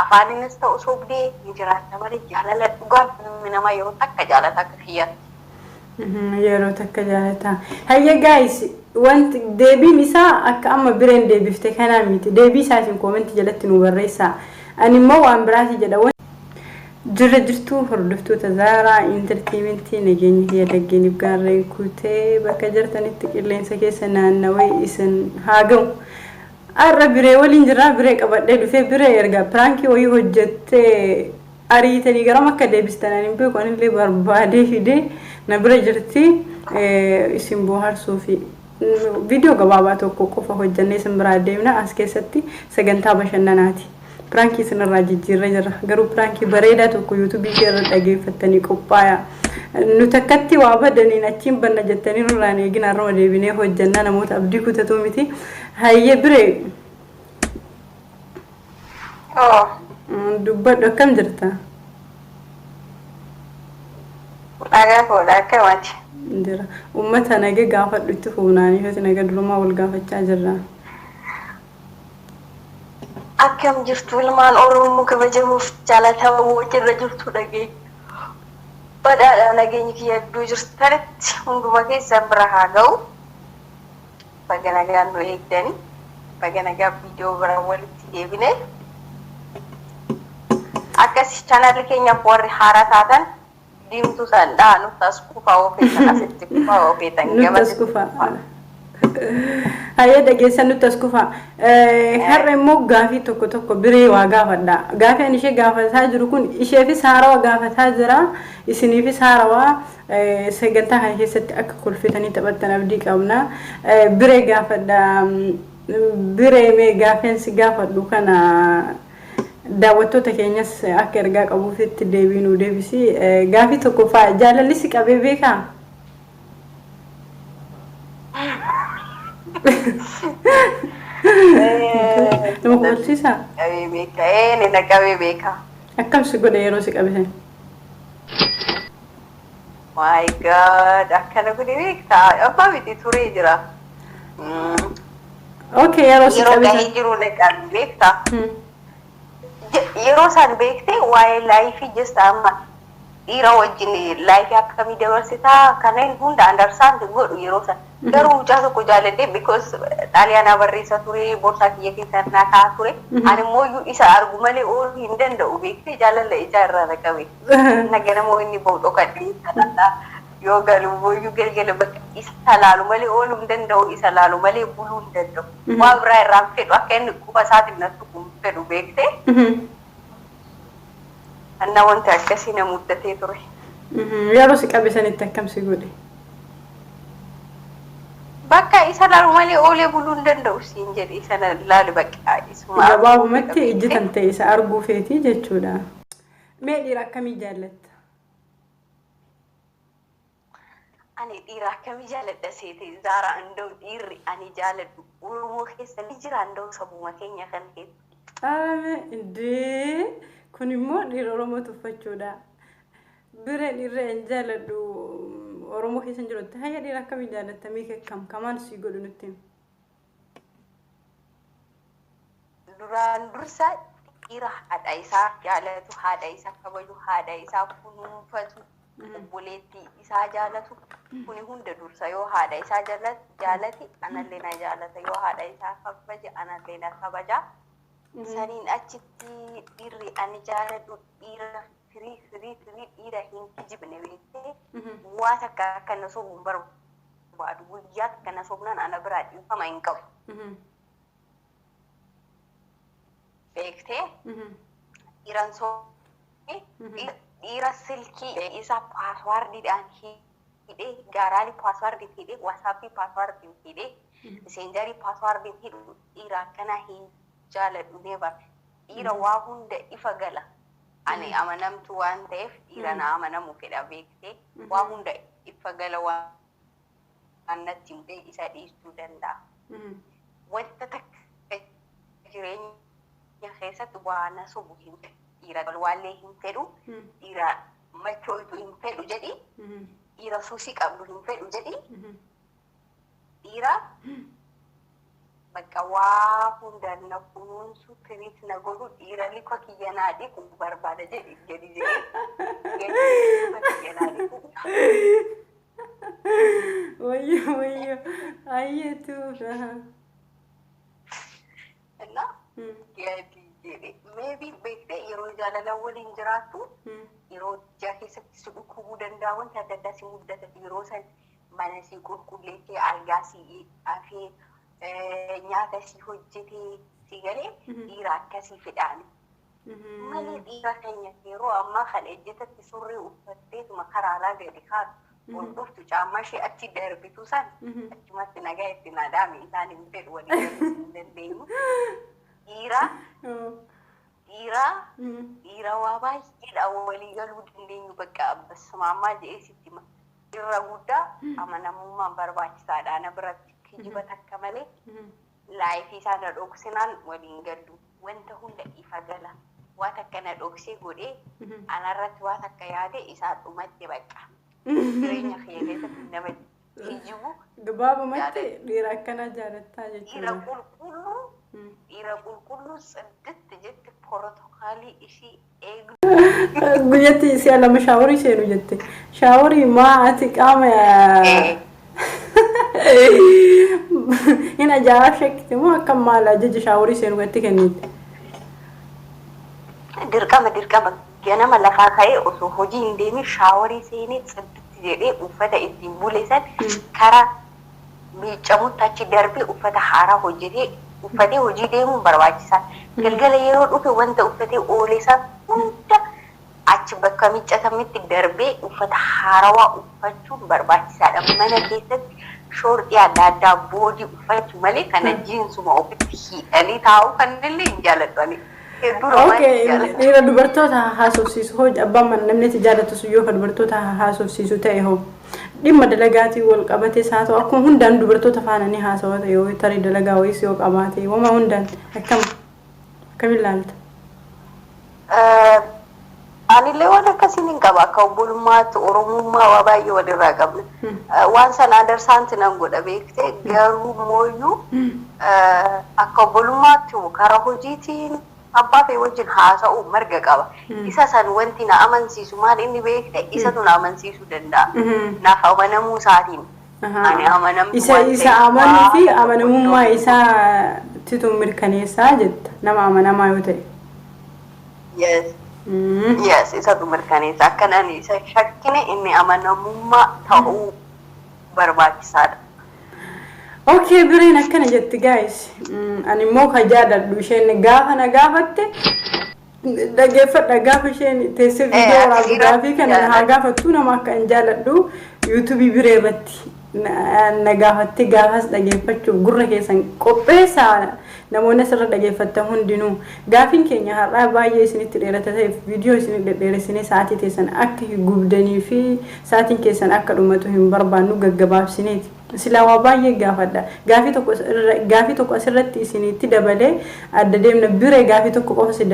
Afaaninis ta'u sobdee ni jiraatta malee jaalala dhugaan ilmi namaa yeroo takka jaalata akka kiyyaatti. Yeroo takka jaalata. Hayya guys, wanti deebiin isaa akka amma bireen deebifte kanaa miti. Deebii isaa isin koomentii jalatti nu barreessaa. Ani immoo waan biraati jedha. Jirra jirtuu hordoftoota Zaaraa Intarteementii, nageenya kiyya laggeeniif gaarreen kutee bakka jirtanitti qilleensa keessa naannawee isin haa ga'u. Har'a Biree waliin jirra. Biree qabadhee dhufee, Biree erga piraankii wayii hojjettee ariitanii garam akka deebistan ani hin beeku, anillee barbaadee fidee na bira jirti, isin bohaarsuu fi viidiyoo gabaabaa tokko qofa hojjannee isin biraa deemna. As keessatti sagantaa bashannanaati. Piraankii isinirraa jijjiirree jirra. Garuu piraankii bareedaa tokko yuutuubii ishee irra dhageeffattanii qophaaya. Nu takkatti waa badaniin achiin banna jettanii nurraan eegina, har'uma deebinee hojjannaa, namoota abdii kutatuu miti. Hayyee Biree. Oo. Dubbadhu, akkam jirta? Nagaa koodha, akkamati? Jira. Uummata naga gaafadhu, itti fuunaanii fi naga durumaa wal gaafachaa jirra. Akkam jirtu ilmaan Oromoo kabajamuuf jaalatamoo, jirra jirtu dhageenya. Badhaadha, nageenyi kiyya iddoo jirtanitti hunduma keessan bira haa ga'u. Baga nagaan nu eegdani. Baga nagaan viidiyoo biraan walitti deebine. Akkas chaanaalli keenyaaf warri haaraa taatan diimtuu san dha'a, nutti as kufaa oo feetan, asitti kufaa oo feetan, Nutti as gamasitti kufaa. kufaa. Hayyee, dhageessan, nutti as kufaa. Har'a immoo gaafii tokko tokko Biree waa gaafadha. Gaafii ani ishee gaafataa jiru kun isheefis haarawaa gaafataa jira. Isiniifis haarawaa, sagantaa kana keessatti akka kolfitanii taphattan abdii qabna. Biree gaafadha. Biree, mee gaafii si gaafadhu kana daawwattoota keenyas akka ergaa qabuufitti deebii nuu deebisi. Gaafii tokkoffaa, jaalalli si qabee beekaa? Nama kofalchiisaa? Qabee beeka. Ee, ni na qabee beeka. Akkam si godhe yeroo si qabe sana? My God, akkana godhe beektaa? Abbaa miti, turee jira. Okay, yeroo si Yeroo qabe gahee sana. jiru na qabe beektaa? Yeroo isaan beektee waa'ee laayifii just amma dhiira wajjin laayifii akkamii dabarsitaa kanneen hunda understand godhu yeroo san. Garuu mucaa tokko jaaladhe, because xaaliyaanaa barreessa ture, boorsaa kiyya keessa naa kaa'aa ture. Ani immoo iyyuu isa argu malee ooluu hin danda'u, beektee, jaalala ijaa irraa na qabe. Na ganamoo inni ba'u dhokadhee kadhadhaa, yoo galu immoo galgala bakka isa laalu malee ooluu hin danda'u, isa laalu malee buluu hin danda'u. Waa biraa irraa hin fedhu, akka inni quba isaatiin na tuqu hin fedhu, beektee. Anna wanti akkasii na muddatee ture. Yeroo si qabe sanitti akkam si godhe? Bakka isa laalu malee oolee buluu hin danda'u siin jedhe, isa na laalu bakka isuma arguu fedha. Gabaabumatti ijji beektee. tan ta'e isa arguu feetii jechuudha. Mee dhiira akkamii jaallatta? Ani dhiira akkamii jaaladha seete Zaaraa? Anda'u dhiirri ani jaaladhu Oromoo keessa ni jira, anda'u sabuma keenya kan keessa. Qaame indee, kun immoo dhiira Oromoo tuffachuudha. Biree, dhiirri an jaaladhu Oromoo keessa hin jiru. Hayya, dhiira akkamii jaallatta? Mee kam kamaan sii godhu nutti himi. Duraan dursa dhiira haadha isaa jaalatu, haadha isaa kabaju, haadha isaa kunuunfatu, obboleettii isaa jaalatu, kuni hunda dursa. Yoo haadha isaa jaalate anallee na jaalata, yoo haadha isaa kabaje anallee na kabaja. Saniin achitti dhiirri ani jaaladhu dhiira firii firii firii, dhiira hin kijibne, beektee, waa takka akka na sobu hin barbaadu. Guyyaa takka na sobnaan ana biraa dhiifama hin qabu. Beektee, dhiiran sobne, dhiira silkii isaa paaswaardiidhaan hidhee, gaaraalii paaswaardiin hidhee, waasaappii paaswaardiin hidhee, miseenjarii paaswaardiin hidhu, dhiira akkanaa hin jaaladhu, never. Dhiira waa hunda ifa gala. Ani amanamtu waan ta'eef dhiira na amanamu fedha, beektee, waa hunda ifa gala waan natti himte isa dhiisuu danda'a. Wanta takka jireenya keessatti waa na sobu hin fedhu. Dhiira walwaallee hin fedhu. Dhiira machooytu hin fedhu jedhi. Dhiira suusii qabdu hin fedhu jedhi. Dhiira bakka waa hundaan na kunuunsu, treat na godhu, dhiira luka kiyya naa dhiqu barbaada jedhi jedhi jedhi. Luka kiyya naa dhiqu. Wayyo wayyo, ayyeetu. እና gadi jedhe, maybe beektee, yeroo jaalala waliin jiraattu yeroo ijaa keessatti si dhukkubuu danda'a, wanti adda addaa si mudata. Yeroo san mana si qulqulleessee, algaa si afee, nyaata si hojjetee si galee dhiira akkasii fedhaan malee, dhiira keenya yeroo ammaa kana ejjetatti surree uffatteetuma karaalaa gadi kaatu, ol dhuftu, caammaa ishee achi darbitu san achumatti nagaa itti naadhaame, isaan hin fedhu, walii galuu hin dandeenyu. Dhiira dhiira dhiira waa baay'eedha walii galuu dandeenyu, bakka abbasumaamaa jedhee sitti hima. Irra guddaa amanamummaan barbaachisaadha na biratti. Kijiba takka malee life isaa na dhoksinaan waliin gallu. Wanta hunda ifa gala. Waa takka na dhoksee godhee anarratti waa takka yaade isaa dhumatti bakka. Jireenya kiyya keessatti nama kijibu. Gabaabumatti dhiira akkanaa jaalattaa Dhiira jechuudha. qulqulluu, dhiira qulqulluu tsidditti jette, protocol ishii eegdu. Guyyatti si'a 2 shower seenu jette. Shower maa ati qaama hin ajaa'ib shakkite moo akkam, maal ajaja shower seenu gatti kennite? Dirqama, dirqama, ganama lafaa ka'ee osoo hojii hin deemin shower seenee tsidditti jedhee uffata ittiin bule san karaa miicamutti achi darbee uffata haaraa hojjetee uffatee hojii deemuun barbaachisaa. Galgala yeroo dhufe wanta uffatee oole san hunda achi bakka miiccatametti darbee uffata haarawaa uffachuun barbaachisaadha. Mana keessatti short adda addaa, body uffachuu malee kana jeansuma ofitti hidhanii taa'uu kanillee hin jaalladhu ani. Hedduu romantic jaalladha. Dhiira dubartoota haasofsiisu hoo, abbaan mana namni itti jaallatu sun yoo ka dubartoota haasofsiisu ta'e hoo, dhimma dalagaatiin wal qabatees haa ta'u, akkuma hundaan dubartoota faana ni haasawata yoo tarii dalagaa wayiis yoo qabaate, wama hundaan akkam akkamiin ilaalta? Anillee waan akkasiin hin qaba. Akka obbolummaatti Oromummaa waa baay'ee walirraa qabna. Waan sana understand nan godha beektee, garuu mooyyuu akka obbolummaatti karaa hojiitiin abbaa fee wajjin haasa'uu marga qaba. Isa san wanti na amansiisu maal inni beekte, isatu na amansiisuu danda'a. Naaf amanamuu isaatiin. Ani amanamtuu Isa waan isa ta'eef amanuu fi waa amanamummaa isaa titu mirkaneessaa jetta, nama amanamaa yoo ta'e. Yes. Yes, isatu mirkaneessa. Akkan ani isa shakkine inni amanamummaa ta'uu barbaachisaadha. Okay, bireen akkana jetti guys. Ani immoo ka jaaladhu isheen gaafa na gaafatte dhaggeeffadha, gaafa isheen teessee viidiyoo ati waraabdu dhiira gaafii kana na haa jaaladhu. gaafattu, nama akka hin jaaladhu YouTube biree irratti na gaafatte, gaafas dhaggeeffachuuf gurra keessan qopheessaa, namoonni asirra dhaggeeffattan hundinuu. Gaafiin keenya har'aa baay'ee isinitti dheerata ta'eef viidiyoo isinit dhedheeressinee sa'aatii teessan akka gubdanii fi sa'aatiin keessan akka dhumatu hin barbaannu, gaggabaabsineeti. Silaa waa baay'ee gaafadha. Gaafii tokko asirratti isinitti dabalee adda deemna. Biree, gaafii tokko qofa si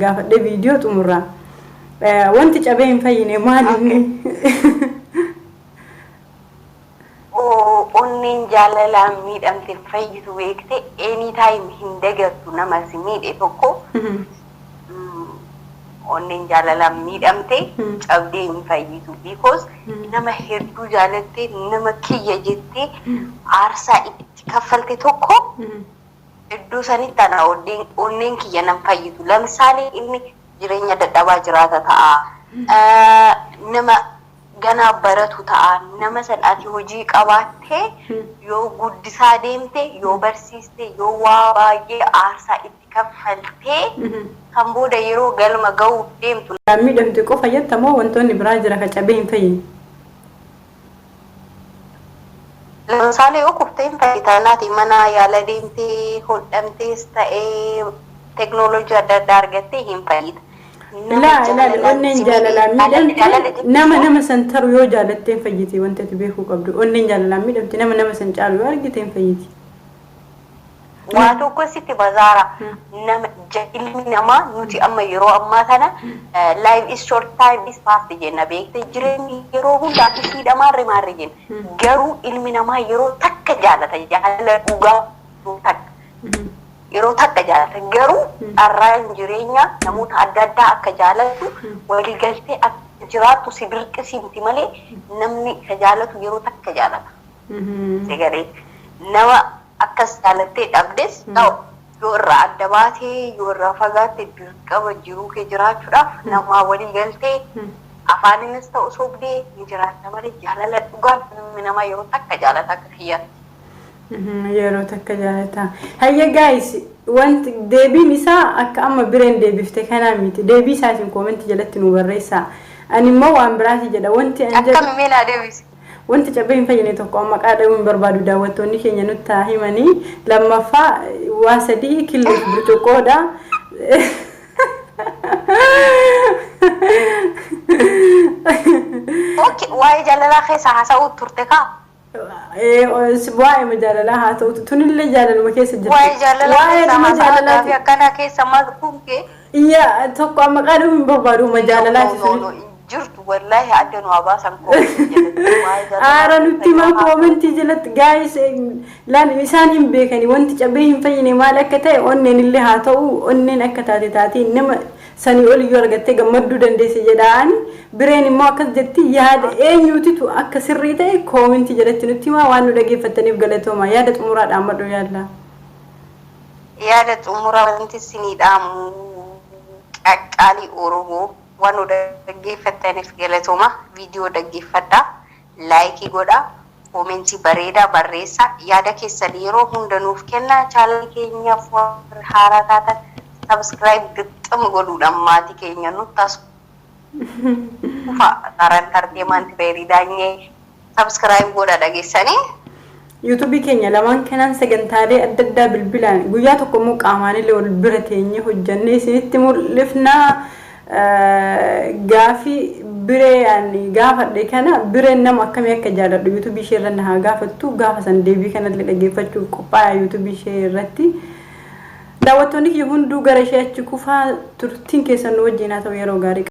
gaafadhee viidiyoo xumurraa. Wanti cabee hin fayyine maal inni? Onneen jaalalaan miidhamte hin fayyitu beekte, anytime hin dagattu nama si miidhe tokko. Onneen jaalalaan miidhamte cabdee hin fayyitu, because nama hedduu jaalattee, nama kiyya jettee aarsaa itti kaffalte tokko iddoo sanitti ana onneen kiyya nan fayyitu. Lamsaalee inni jireenya dadhabaa jiraata ta'a. Nama ganaa baratu ta'a. Nama san ati hojii qabaattee yoo guddisaa deemte, yoo barsiiste, yoo waa baay'ee aarsaa itti kaffaltee kan booda yeroo galma ga'uuf deemtu. Miidhamte qofa jetta moo wantoonni biraa jira ka cabee hin fayyine? Lamsaalee yoo kuftee hin fayyitaa naati, mana yaala deemtee hodhamtees ta'ee teeknooloojii adda addaa argattee hin fayyita. Nama Laa, ilaali, jaalalaan onneen si miidhe jaalalaan jaalala miidhamte nama jechuun nama san taru yoo jaalattee hin fayyiti. Wanti ati beekuu qabdu, onneen jaalalaan miidhamte nama nama san caalu yoo argite hin fayyiti. Waa tokko sitti bazaara nama ilmi namaa nuti amma yeroo ammaa kana "life is short, time is fast" jenna, beekte. Jireenyi yeroo hundaa isiidha, maarre maarre jenna. Garuu ilmi namaa yeroo takka jaalata, jaalala dhugaa takka yeroo takka jaalata. Garuu carraan jireenya namoota adda addaa akka jaalatu waliigaltee akka jiraattu si dirqisiimti malee namni ka jaalatu yeroo takka jaalata. Sagalee nama akkas jaalattee dhabdes ta'u, yoo irraa adda baatee, yoo irraa fagaatte, dirqama jiruu kee jiraachuudhaaf namaa walii galtee afaaninis ta'u sobdee ni jiraatta malee jaalala dhugaan ilmi namaa yeroo takka jaalata akka kiyyaatti. Yeroo takka jaalata. Hayya guys, wanti deebiin isaa akka amma bireen deebifte kanaa miti. Deebii isaa isin comment jalatti nu barreessaa. Ani immoo waan biraati jedha. Wanti ani jedhu Akkami, mee naa deebisi? Wanti cabee hin fayyine tokko amma maqaa dhahuu hin barbaadu, daawwattoonni keenya nutti haa himanii. Lammaffaa waa sadii killuuf burcuqqoodha. Okay, waa'ee jaalalaa keessa haasa'uu turte kaa? Waa'ee jaalalaa haa ta'u, tunillee jaalaluma keessa jirti. Waa'ee jaalalaa Waa'ee keessa dhuma haasa'aa jaalalaati. gaafii akkanaa keessa maal kun kee? Iyya, tokko amma maqaa dhahuu hin barbaadu, ma jaalalaati No, no, suni. no, jirtu wallaahi, adda nu baasan comment jalatti. Waa'ee jaalalaa Aara nutti himaa keessa comment jalatti, guys. Laal, isaan hin beekani wanti cabee hin fayyine maal akka ta'e. Onneen illee haa ta'u, onneen akka taate taatee nama sanii ol iyyuu argattee gammadduu dandeesse jedhaani. Bireen immoo akkas jetti. Yaada eenyuutitu akka sirrii ta'e comment jalatti nutti himaa. Waan nu dhageeffattaniif galatooma. Yaada xumuraa dhaammadhu yaalla. Yaada xumuraa wanti isinii dhaamu, qaqqaalii Oromoo, waan nu dhaggeeffattaniif galatooma. Viidiyoo dhaggeeffadhaa, like godhaa, comment bareedaa barreessaa, yaada keessan yeroo hunda nuuf kennaa. Channel keenyaaf warri haaraa taatan subscribe gixxam godhuudhaan maatii keenya nutti as kufa taran tarteemanti beeridaanyee subscribe godha dhageessanii. YouTube keenya lamaan kanaan sagantaalee adda addaa bilbilaan, guyyaa tokko immoo qaamaanillee wal bira teenyee hojjannee isinitti mul'ifnaa. Gaafii biree ani gaafadhe kana, bireen nama akkamii akka jaalladhu YouTube ishee irra na haa gaafattu. Gaafa san deebii kanallee dhaggeeffachuuf qophaa'aa YouTube ishee irratti. Daawwattoonni kiyya hunduu gara ishee achi kufaa. Turtiin keessan nu wajjin haa ta'u, yeroo gaarii.